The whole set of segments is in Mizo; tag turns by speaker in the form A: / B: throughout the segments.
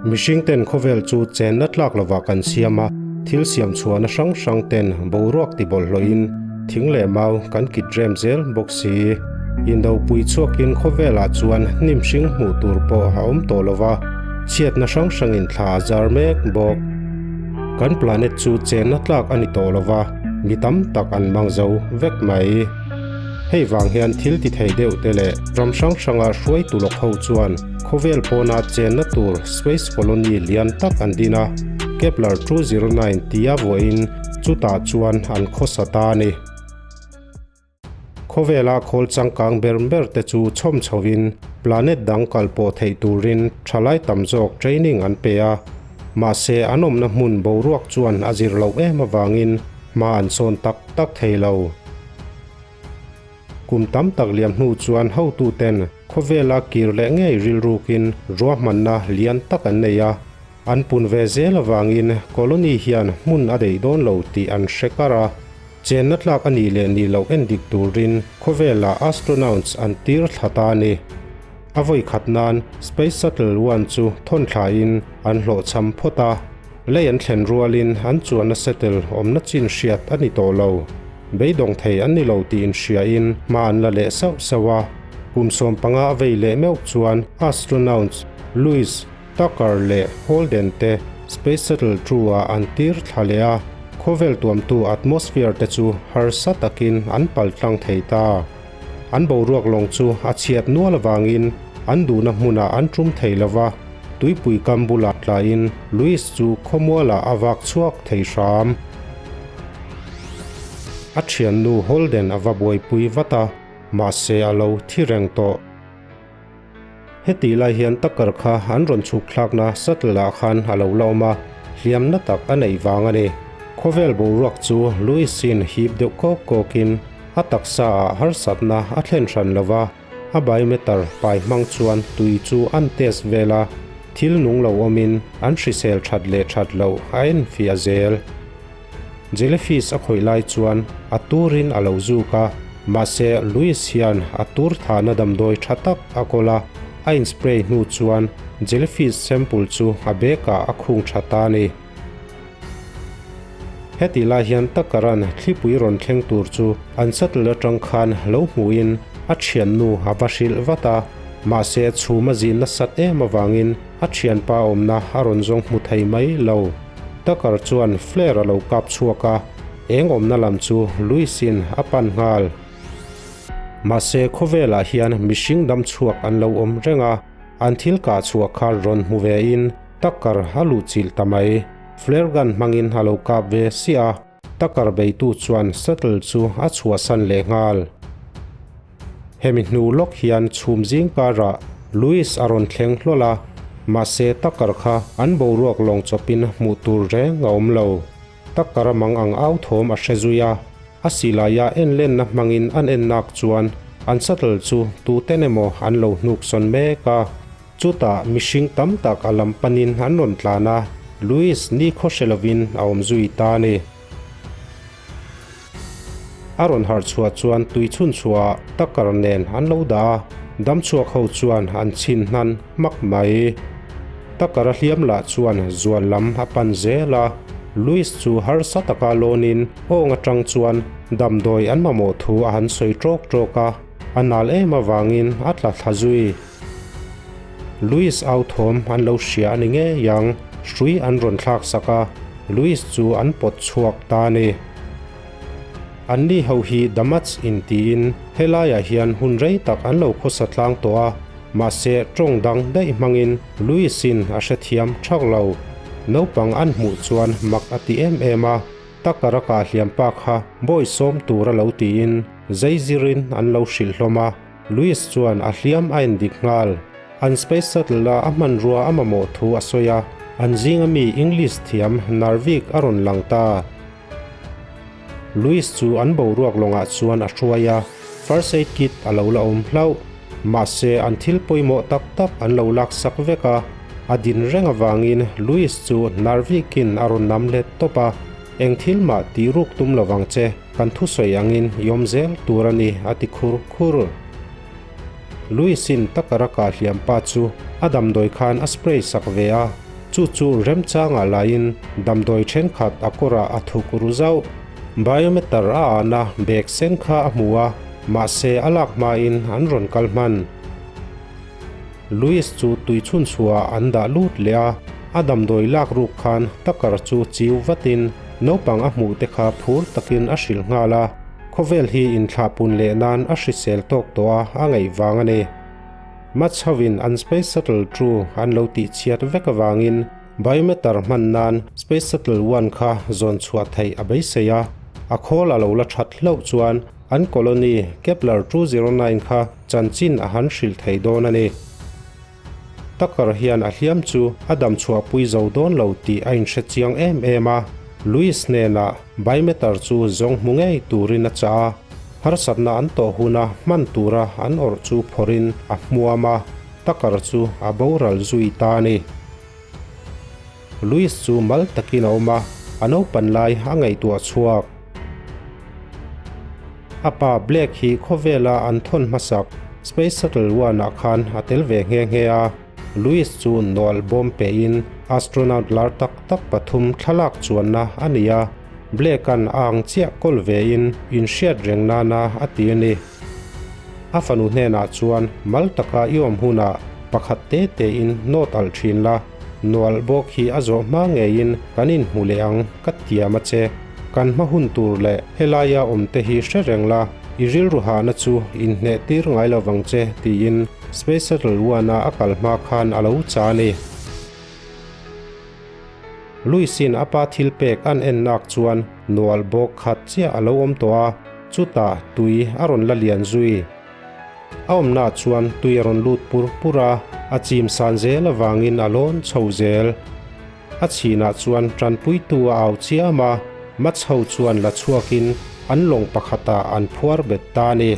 A: Mihring ten khawvel chu chenna tlak lovah kan siam a, thil siam chhuahna hrang hrang ten boruak ti bawlhhlawhin thing leh mau kan kit rem zel bawk si. Indopui chhuakin khawvelah chuan hnim hring hmuh tur pawh a awm tawh lova, chhiatna hrang hrangin thla a zar mek bawk. Kan planet chu chenna tlak a ni tawh lova, mi tam tak an mang zo vek mai. Hei vang hian thil ti thei deuh te leh ram hrang hranga hruaitu lawk ho chuan khawvel pawna chenna tur space colony lian tak an din a, Kepler 209 tia vuahin chutah chuan an khawsa ta a ni. Khawvela khawl changkang ber ber te chu chhawm chhovin planet dang kal pawh theih turin thalai tam zawk training an pe a, mahse an awmna hmun boruak chuan a zir loh em avangin hma an sawn tak tak thei lo. Kum tam tak liam hnu chuan hotuten khawvela kir leh ngei rilrukin ruahmanna lian tak an nei a, an pun ve zel avangin colony hian hmun a deih dawn lo tih an hre kar a. Chenna tlak a nih leh nih loh en dik turin khawvelah astronauts an tir thla ta a ni. A vawi khat nan Space Shuttle One chu thawn thlain an hlawhchham phawt a, lei an thlen rualin an chuanna shuttle awmna chin hriat a ni tawh lo. Beidawng thei an ni lo tih inhriain hma an la leh sauh sauh a. Kum 15 a vei leh meuh chuan astronauts Louis Tucker leh Holden te Space Shuttle 2-ah an tir thla leh a, khawvel tuamtu atmosphere te chu harsa takin an pal tlang thei ta. An boruak lawng chu a chhiat nual avangin an duhna hmunah an tum thei lo va, tuipui kam bulah tlaiin Louis chu khawmualah a vak chhuak thei hram. A thiannu Holden a va buaipui vat a, mahse a lo thi reng tawh. Hetih lai hian Tucker kha an rawn chhuk thlakna shuttle ah khan a lo la awm a, hliamna tak a neih vang a ni. Khawvel boruak chu Louis-in hip deuh kawk kawkin a taksa ah harsatna a thlen hran lo va, a biometer pai hmang chuan tui chu an test vel a, thil nung lo awmin an hrisel that leh that loh a enfiah zel. Jellyfish a khawih lai chuan a turin a lo zuk a, mahse Louis hian a tur thahna damdawi tha tak a kawl a, a in spray hnu chuan jellyfish sample chu a bag ah a khung tha ta a ni. Heti lai hian Tucker-a'n thlipui rawn thleng tur chu an shuttle atang khan lo hmuhin a thiannu a va hrilh vat a, mahse chhum a zin nasat em avangin a thianpa awmna a rawn zawng hmu thei mai lo. Tucker chuan flare a lo kap chhuak a, eng awmna lam chu Louis-in a pan nghal. Mahse khawvelah hian mihring dam chhuak an lo awm reng a, an thil kah chhuah kha rawn hmu ve in Tucker a luh chilh ta mai. Flare gun hmangin a lo kap ve siah a, Tucker beitu chuan shuttle chu a chhuahsan leh nghal. Hemi hnu lawk hian chhum zing karah Louis a rawn thleng hlawl a, mahse Tucker kha an boruak lawng chawpin hmuh tur reng a awm lo. Tucker a mang ang au thawm a hre zui a, a silaia en lenna hmangin an en nak chuan an shuttle chu tuten emaw an lo hnuk sawn mek a. Chutah mihring tam tak a lam panin an rawn tlan a, Louis ni khaw hre lovin a awm zui ta a ni. A rawn harh chhuah chuan tui chhun chhuahah Tucker nen an lo dah a, damchhuak ho chuan an chhin hnan hmak mai. Tucker a hliam lah chuan zual lam a pan zel a, Louis chu harsa taka lawnin awng atang chuan damdawi an mamawh thu a han sawi tawk tawk a, a nal em avangin a tla thla zui. Louis au thawm an lo hria a ni ngei ang, hrui an rawn thlak sak a, Louis chu an pawt chhuak ta a ni. Anni ho hi Damats in tiin helaiah hian hun rei tak an lo khawsa tlang tawh a, mahse tawng dang daih hmangin Louis-in a hrethiam thak lo. Naupang an hmuh chuan mak a ti em em a, Tucker a kah hliam pa kha bawi sawm tur a lo tiin zai zirin an lo hrilh hlawm a, Louis chuan a hliam a endik nghal. An Space Shuttle a a hmanrua a mamawh thu a sawi a, an zinga mi English thiam Narvik a rawn lang ta. Louis chu an boruak lawngah chuan a hruai a, first aid kit a lo la awm hlauh. Mahse, an thil pawimawh tak tak an lo lak sak vek a, a din reng avangin Louis chu Narvikin a rawn nam let tawp a, Eng thil mah tih ruk tum lo vang che, kan thusawi angin i awm zel tur a ni, a ti khur khur. Louis-in Tucker-a kah hliam pa chu a damdawi khan a spray sak ve a. Chu chu remchangah laiin damdawi thenkhat a kawrah a thuk ru zauh. Biometer a ahna bag sen kha a hmu a, mahse a lak hmain an rawn kal hman. Louis chu tui chhunchhuah an dah lut leh a, a damdawi lak ruk khan Tucker chu chiu vatin naupang a hmuh te kha phur takin a hrilh nghal a, khawvel hi inthlahpun leh nan a hrisel tawk tawh a a ngaih vang a ni. Machhoin an Space Shuttle 2 an lo tihchhiat vek avangin Biometer hman nan Space Shuttle 1 kha zawn chhuah theih a beisei a, a khawl a lo la that hlauh chuan an colony Kepler 209 kha chanchin a han hrilh thei dawn a ni. Tucker hian a hliam chu a dam chhuahpui zo dawn lo tih a inhre chiang em em a, Louis hnenah Biometer chu zawng hmu ngei turin a chah a, harsatna an tawh huna hman tura an awrh chu phawrhin a hmuam a, Tucker chu a boral zui ta a ni. Louis chu mal takin a awm a, a naupan lai a ngaihtuah chhuak. A pa Blake hi khawvela an thawn hmasak Space Shuttle One ah khan a tel ve nghe nghe a. Louis chu nawlh bawm pehin astronaut lar tak tak pathum thlalak chuanna a ni a, Blake-a'n a ang chiah kawl vein inhriat reng nana a ti a ni. A fanu hnenah chuan mal taka i awm hunah pakhat te tein nawt alh thin la, Nualh bawk hi a zawh hma ngeiin kan inhmu leh ang ka tiam a che. Kan hma hun tur leh helaia awm te hi hre reng la, i rilru hahna chu inhneh tir ngai lo vang che tiin Space Shuttle One-a a kal hma khan a lo cha a ni. Louis-in a pa thil pek an en nak chuan nualh bawk khat chiah a lo awm tawh a, chutah tui a rawn la lian zui. A awmnaah chuan tui a rawn lut pur pur a, a chim san zel avangin a lawn chho zel. A chhinah chuan tanpuitu a au chiam a, Machho chuan la chhuakin an lawng pakhatah an phuar bet ta a ni.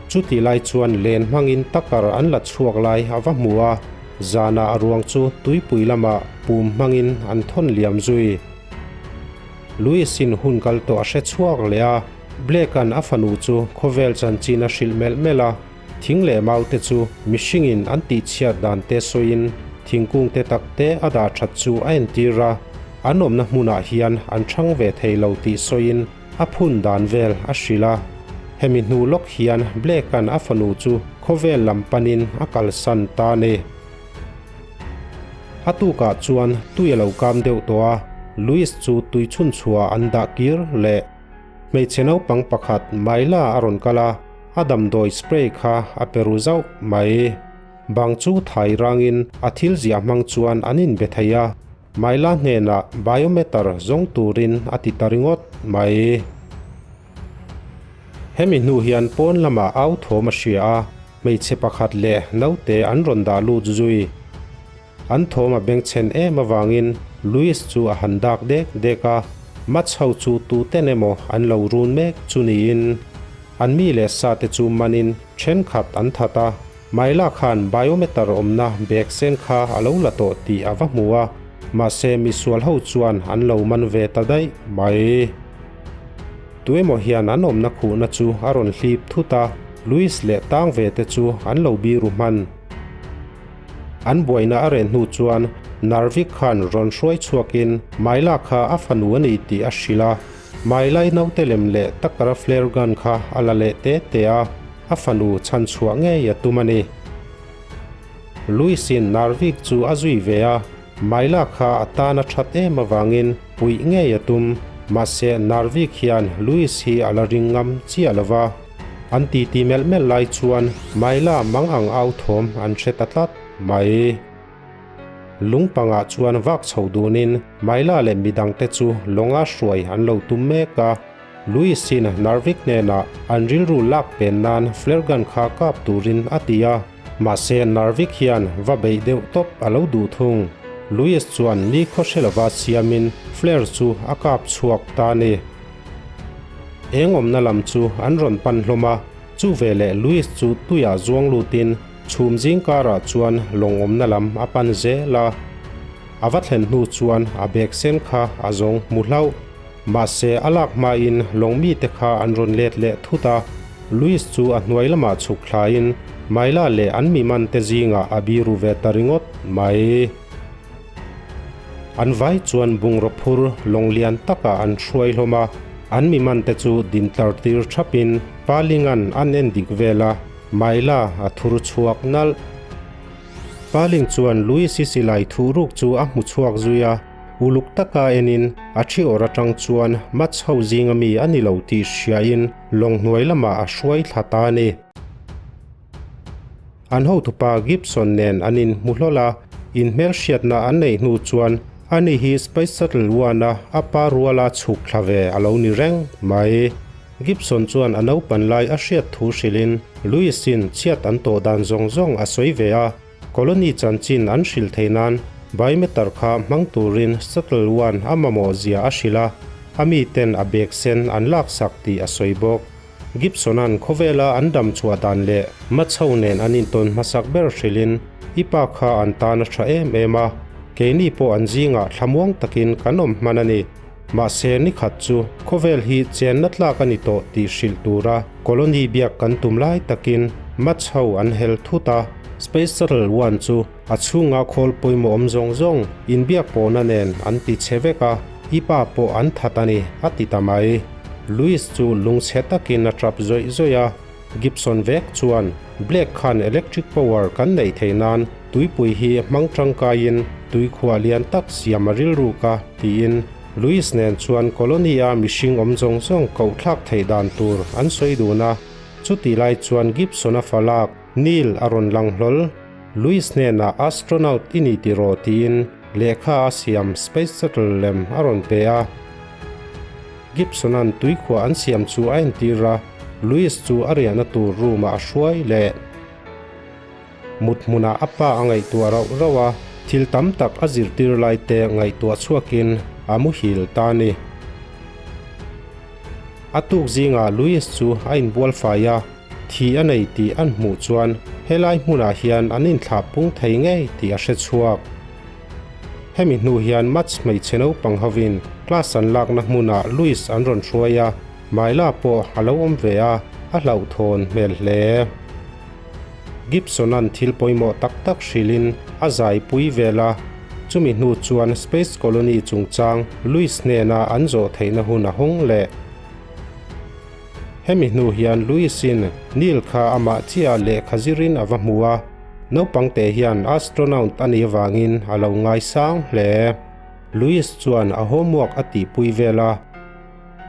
A: Chutih lai chuan len hmangin Tucker an la chhuak lai a va hmu a, zanah a ruang chu tuipui lamah pum hmangin an thawn liam zui. Louis-in hun kal tawh a hre chhuak leh a, Blake-a'n a fanu chu khawvel chanchin a hrilh melh melh a, thing leh mau te chu mihringin an tihchhiat dan te sawiin thingkung te tak te a dah that chu a entir a, an awmna hmunah hian an chhang ve thei lo tih sawiin a phun dan vel a hrilh a. Hemi hnu lawk hian Blake-a'n a fanu chu khawvel lam panin a kalsan ta a ni. A tukah chuan tui a lo kam deuh tawh a, Louis chu tui chhunchhuah an dah kir leh. Hmeichhe naupang pakhat Myla a rawn kal a, a damdawi spray kha a pe ru zauh mai. Bang chu thai rangin a thil ziah hmang chuan an inbe thei a, Myla hnenah biometer zawng turin a ti ta ringawt mai. Hemi hnu hian pawn lamah au thawm a hria a, hmeichhe pakhat leh naute an rawn dah lut zui. An thawm a bengchhen em avangin Louis chu a han dak dek dek a, Machho chu tuten emaw an lo run mek chu niin an mi leh sa te chu manin thenkhat an that a, Myla khan biometer awmna bag sen kha a lo la tawh tih a va hmu a, mahse misual ho chuan an lo man ve ta daih mai. Tuemaw hian an awmna khuhna chu a rawn hlip thut a, Louis leh tang ve te chu an lo biru hman. An buaina a reh hnu chuan Narvik khan rawn hruai chhuakin Myla kha a fanu a ni tih a hrilh a. Myla-i naute lem leh Tucker-a flare gun kha a la leh te te a, a fanu chhan chhuah ngei a tum a ni. Louis-in Narvik chu a zui ve a, Myla kha a tan a that em avangin puih ngei a tum. Mahse Narvik hian Louis hi a la ring ngam chiah lo va. An titi melh melh lai chuan Myla mang ang au thawm an hre ta tlat mai. Lungpangah chuan vak chho dunin Myla leh midangte chu lawnga hruai an lo tum mek a. Louis-in Narvik hnenah an rilru lak pen nan flare gun kha kap turin a ti a, mahse Narvik hian va beih deuh tawp a lo duh thung. Louis chuan ni khaw hre lova siamin flare chu a kap chhuak ta a ni. Eng awmna lam chu an rawn pan hlawm a, chu veleh Louis chu tuiah zuang lutin chhum zing karah chuan lawng awmna lam a pan zel a. A va thlen hnu chuan a bag sen kha a zawng hmu hlauh. Mahse, a lak hmain lawng mite kha an rawn let leh thut a, Louis chu a hnuai lamah chhuk thlain Myla leh an mi man te zingah a biru ve ta ringawt mai. An vai chuan bungraw phur lawng lian takah an hruai hlawm a, an mi man te chu din tlar tir thapin Palinga'n an en dik vel a, Myla a thur chhuak nalh. Paling chuan Louis-i silai thuhruk chu a hmu chhuak zui a, uluk taka enin a thi awr atang chuan Mats ho zinga mi a ni lo tih hriain lawng hnuai lamah a hruai thla ta a ni. An hotupa Gibson nen an inhmu hlawl a, inhmelhriatna an neih hnu chuan ani hi Space Shuttle One-a a pa ruala chhuk thla ve a lo ni reng mai. Gibson chuan a naupan lai a hriat thu hrilhin Louis-in chhiat an tawh dan zawng zawng a sawi ve a, colony chanchin an hrilh theih nan biometer kha hmang turin Shuttle One a mamawh zia a hrilh a, a miten a bag sen an laksak tih a sawi bawk. Gibson-a'n khawvela an dam chhuah dan leh Machho nen an intawn hmasak ber hrilhin, I pa kha an tan a tha em em a, keini pawh an zingah thlamuang takin kan awm hman a ni. Mahse, nikhat chu khawvel hi chenna tlak a ni tawh tih hrilh tura colony biak kan tum lai takin Machho an hel thut a. Space Shuttle One chu a chhunga khawl pawimawh awm zawng zawng inbiak pawhna nen an ti chhe vek a, I pa pawh an that a ni, a ti ta mai. Louis chu lungchhe takin a tap zawih zawih a, Gibson vek chuan Blake khan electric power kan neih theih nan tuipui hi hmang tangkaiin tuikhuah lian tak siam a rilruk a, tiin Louis nen chuan colony-a mihring awm zawng zawng koh thlak theih dan tur an sawi dun a. Chutih lai chuan Gibson-a falak Neil a rawn lang hlawl. Louis hnenah astronaut i ni tiraw tiin lehkha a siam space shuttle lem a rawn pe a. Gibson-a'n tuikhuah an siam chu a entir a, Louis chu a riahna tur room-ah a hruai leh. Mut hmunah a pa a ngaihtuah rauh rauh a, thil tam tak a zirtir lai te ngaihtuah chhuakin a muhil ta a ni. A tuk zingah Louis chu a inbual fai a, thi a nei tih an hmuh chuan helai hmunah hian an inthlah pung thei ngei tih a hre chhuak. Hemi hnu hian Mats hmeichhe naupang hovin class an lakna hmunah Louis an rawn hruai a, Myla pawh a lo awm ve a, a hlauhthawn hmel hle. Gibson-a'n thil pawimawh tak tak hrilhin a zaipui vel a, chumi hnu chuan Space Colony chungchang Louis hnena an zawh theihna hun a hawng leh. Hemi hnu hian Louis-in Neil kha amah chiah lehkha zirin a va hmu a, naupang te hian astronaut a nih avangin a lo ngaisang hle. Louis chuan a homework a tihpui vel a,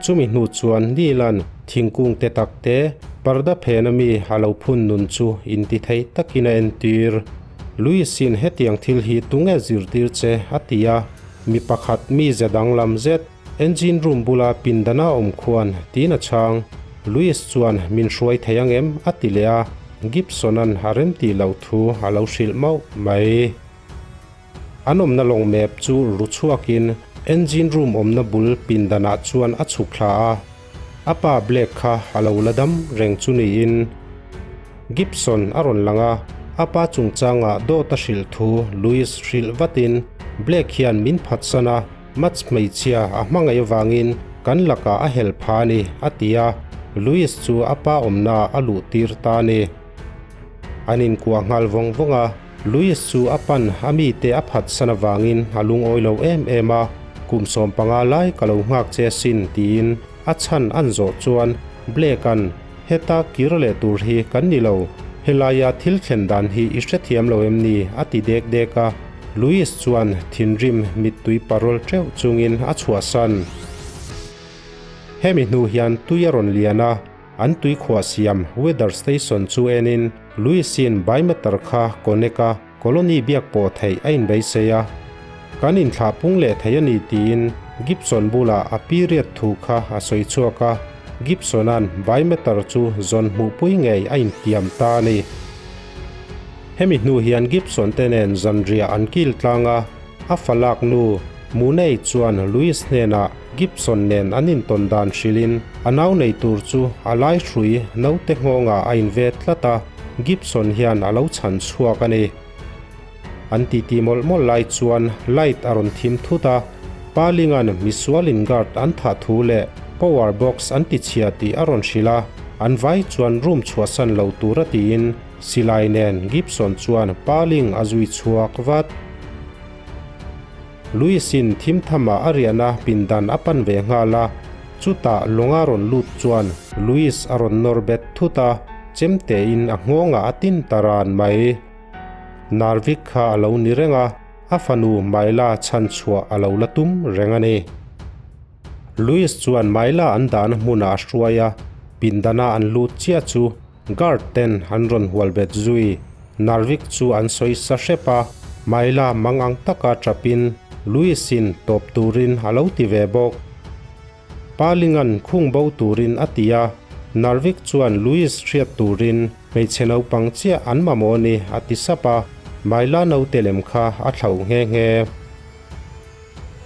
A: chumi hnu chuan Neil-a'n thingkung te tak te parda phena mi a lo phun nun chu intithei takin a entir. Louis-in hetiang thil hi tunge zirtir che a ti a, mi pakhat mize danglam zet, Engine room bula pindana awm khuan tiin a chhang. Louis chuan min hruai thei ang em? a ti leh a, Gibson-a'n a remtih loh thu a lo hrilh mauh mai. An awmna lawng map chu ru chhuakin engine room awmna bul pindanah chuan a chhuk thla a, a pa Blake kha a lo la dam reng chu niin. Gibson a rawn lang a, a pa chungchangah dawt a hrilh thu Louis hrilh vatin Blake hian min phatsan a, Mats hmeichhia a hmangaih avangin kan lakah a helh pha a ni, a ti a, Louis chu a pa awmna a luh tir ta a ni. An inkuah nghal vawng vawng a, Louis chu a pan a mite a phatsan avangin a lungawi lo em em a, Kum 15 lai ka lo nghak che asin tiin a chhan an zawh chuan Blake-a'n heta kir leh tur hi kan ni lo, helaia thil thlen dan hi i hrethiam lo em ni? a ti dek dek a. Louis chuan thinrim mittui parol teuh chungin a chhuahsan. Hemi hnu hian tui a rawn lian a, an tui khuah siam weather station chu enin Louis-in biometer kha connect a, colony biak pawh theih a inbeisei a. Kan inthlah pung leh thei a ni tiin Gibson bulah a period thu kha a sawi chhuak a, Gibson-a'n biometer chu zawn hmuhpui ngei a intiam ta a ni. Hemi hnu hian Gibson te nen zanriah an kil tlang a, a falak nu Mooney chuan Louis hnenah Gibson nen an intawn dan hrilhin a nau nei tur chu a lai hrui naute nghawngah a inve tlat a, Gibson hian a lo chhan chhuak a ni. An titi mawlh mawlh lai chuan light a rawn thim thut a, Palinga'n misualin guard an thah thu leh power box an tichhia tih a rawn hrilh a, an vai chuan room chhuahsan lo tura tiin Silai nen Gibson chuan Paling a zui chhuak vat. Louis-in thim thama a riahna pindan a pan ve nghal a, chutah lawnga rawn lut chuan Louis a rawn nawr bet thut a, chemtein a nghawngah a tin ta ran mai. Narvik kha a lo ni reng a, a fanu Myla chhan chhuah a lo la tum reng a ni. Louis chuan Myla an dahna hmunah a hruai a, pindana an lut chiah chu Guard ten an rawn hual bet zui. Narvik chu an sawi sa hrep a, Myla mang ang taka tap in Louis-in tawp turin a lo ti ve bawk. Palinga'n khung bo turin a ti a, Narvik chuan Louis hriat turin hmeichhe naupang chiah an mamawh ni a ti sap a, Myla naute lem kha a thlauh nghe nghe.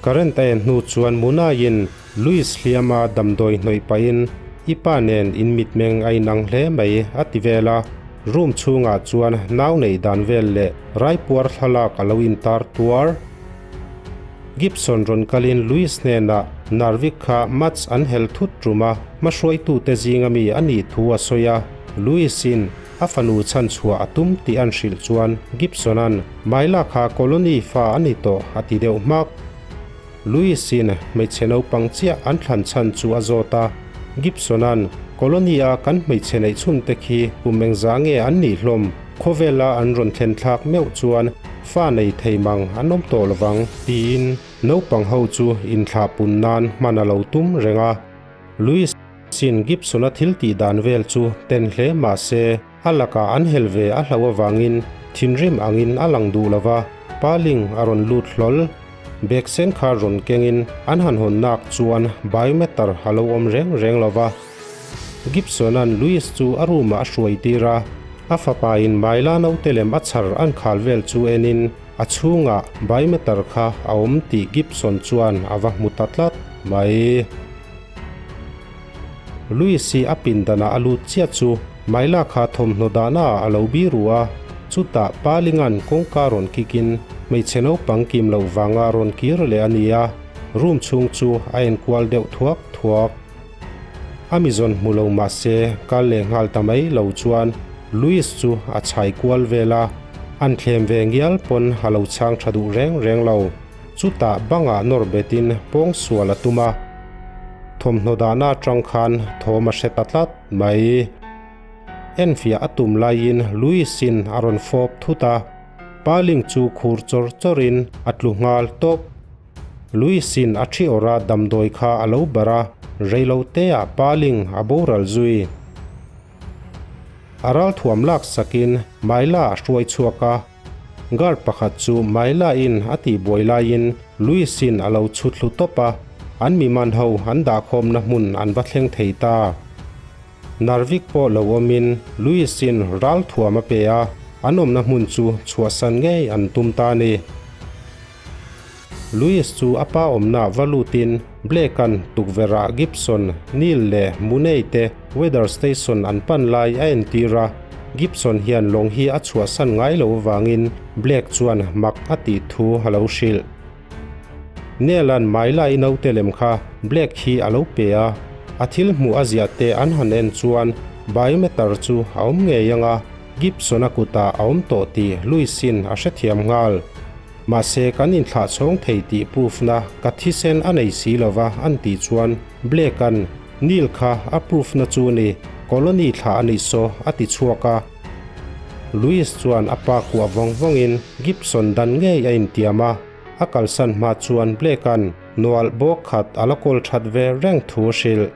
A: Current a en hnu chuan Munaiin Louis hliama damdawi hnawih pahin i pa nen in mitmeng a inang hle mai a ti vel a, room chhungah chuan nau neih dan vel leh raipuar thlalak a lo intar tuar. Gibson rawn kalin Louis hnenah Narvik kha Mats an hel thut tum a, hmahruaitute zinga mi a nih thu a sawi a, Louis-in A fanu chhan chhuah a tum tih an hrilh chuan Gibson-a'n Myla kha colony fa a ni tawh a ti deuh hmak. Louis-in hmeichhe naupang chiah an thlan chhan chu a zawt a, Gibson-a'n Colony-a kan hmeichhe neih chhun te khi kum engzah nge an nih hlawm, khawvela an rawn thlen thlak meuh chuan fa nei thei mang an awm tawh lovang tiin naupang ho chu inthlah pun nan hman a lo tum reng a. Louis. Sin Gibson-a thil tih dan vel chu ten hle mah se, a lakah an hel ve a hlauh avangin thinrim angin a lang duh lo va, Paling a rawn lut hlawl. Bag sen kha rawn kengin an han hawn nak chuan biometer a lo awm reng reng lo va. Gibson-a'n Louis chu a room-ah a hruai tir a, a fapain Myla naute lem a chhar an khal vel chu enin a chhungah biometer kha a awm tih Gibson chuan a va hmu ta tlat mai. Louis-i a pindanah a lut chiah chu Myla kha thawmhnaw dahnaah a lo bi ru a, chutah Palinga'n kawngka rawn kikin hmeichhe naupang kim loh vanga rawn kir leh a ni a, room chhung chu a enkual deuh thuak thuak. A mizawn hmu lo mah se kal leh nghal ta mai lo chuan Louis chu a chhai kual vel a, an thlem ve ngial pawn a lo chhang tha duh reng reng lo. Chutah bangah nawr betin pawng sual a tum a, thawmhnaw dahna atang khan thawm a hre ta tlat mai. Enfiah a tum laiin Louis-in a rawn fawp thut a, Paling chu khur chawr chawrin a tlu nghal tawp. Louis-in a thi awrh a damdawi kha a lo barh a, reiloteah Paling a boral zui. A ralthuam laksakin Myla a hruai chhuak a. Guard pakhat chu Myla-in a tihbuai laiin Louis-in a lo chhu thlu tawp a, an mi man ho an dahkhawmna hmun an va thleng thei ta. Narvik pawh lo awmin Louis-in ral thuam a pe a, an awmna hmun chu chhuahsan ngei an tum ta a ni. Louis chu a pa awmna va lutin Blake-a'n tukverhah Gibson, Neil leh Mooney te weather station an pan lai a entir a, Gibson hian lawng hi a chhuahsan ngai lo avangin Blake chuan mak a tih thu a lo hrilh. Neil-a'n Myla-i naute lem kha Blake hi a lo pe a, a thil hmuh a ziah te an han en chuan biometer chu a awm ngei ang a, Gibson-a kutah a awm tawh tih Louis-in a hrethiam nghal. Mahse kan inthlah chhawng thei tih proof na ka thisen a nei si lova an tih chuan Blake-a'n Neil kha a proof na chu ni, colony thlah a nih saw a ti chhuak a. Louis chuan a pa kuah vawng vawngin Gibson dan ngei a intiam a, a kalsan hma chuan Blake-a'n nualh bawk khat a la kawl that ve reng thu a hrilh.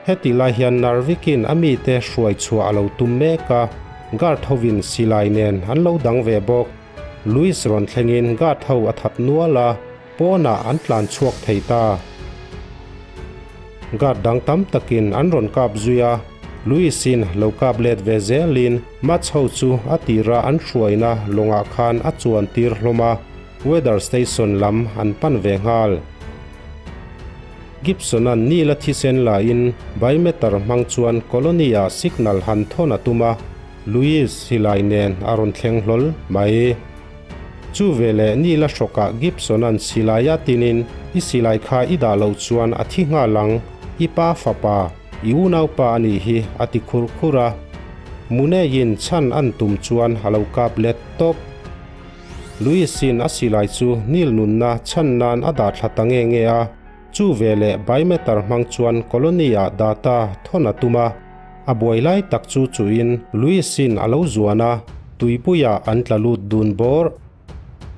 A: Heti lai hian Narvik-in a mite hruai chhuah a lo tum mek a, guard hovin silai nen an lo dang ve bawk. Louis rawn thlengin guard ho a that nual a, pawnah an tlan chhuak thei ta. Guard dang tam takin an rawn kap zui a, Louis-in lo kap let ve zelin Mats ho chu a tira an hruaina lawngah khan a chuan tir hlawm a, weather station lam an pan ve nghal. Gibson-a'n Neil-a thisen laiin biometer hmang chuan colony-ah signal han thawn a tum a, Louis silai nen a rawn thleng hlawl mai. Chu veleh Neil-a hrawkah Gibson-a'n silai a tinin, I silai kha i dah loh chuan a thi nghal ang, i pa fapa, i unaupa a nih hi, a ti khur khur a. Munei-in chhan an tum chuan a lo kap let tawp. Louis-in a silai chu Neil nunna chhan nan a dah thla ta nge nge a, chu veleh biometer hmang chuan colony-ah data thawn a tum a. A buai lai tak chu chuin Louis-in a lo zuan a, tuipuiah an tla lut dun bawr.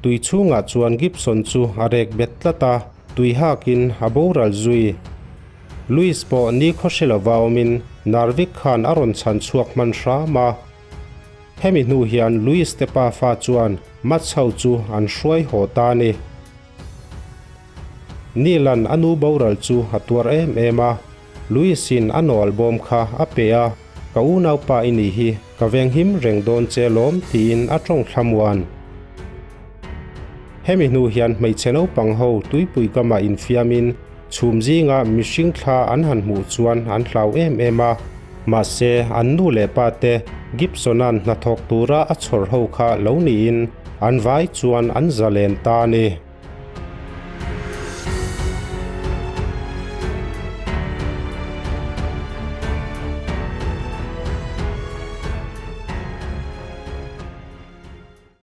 A: Tui chhungah chuan Gibson chu a rek bet tlat a, tui hakin a boral zui. Louis pawh ni khaw hre lova awmin Narvik khan a rawn chhan chhuak hman hram a. Hemi hnu hian Louis te pafa chuan Mats ho chu an hruai haw ta a ni. Neil-a'n a nu boral chu a tuar em em a, Louis-in a nawlh bawm kha a pe a, Ka unaupa i nih hi, ka venghim reng dawn che lawm tiin a tawng thlamuan. Hemi hnu hian hmeichhe naupang ho tuipui kamah infiamin chhum zinga mihring thla an han hmuh chuan an hlau em em a. Mahse, an nu leh pa te Gibson-a'n hnathawk tura a chhawr ho kha lo niin an vai chuan an zalen ta a ni.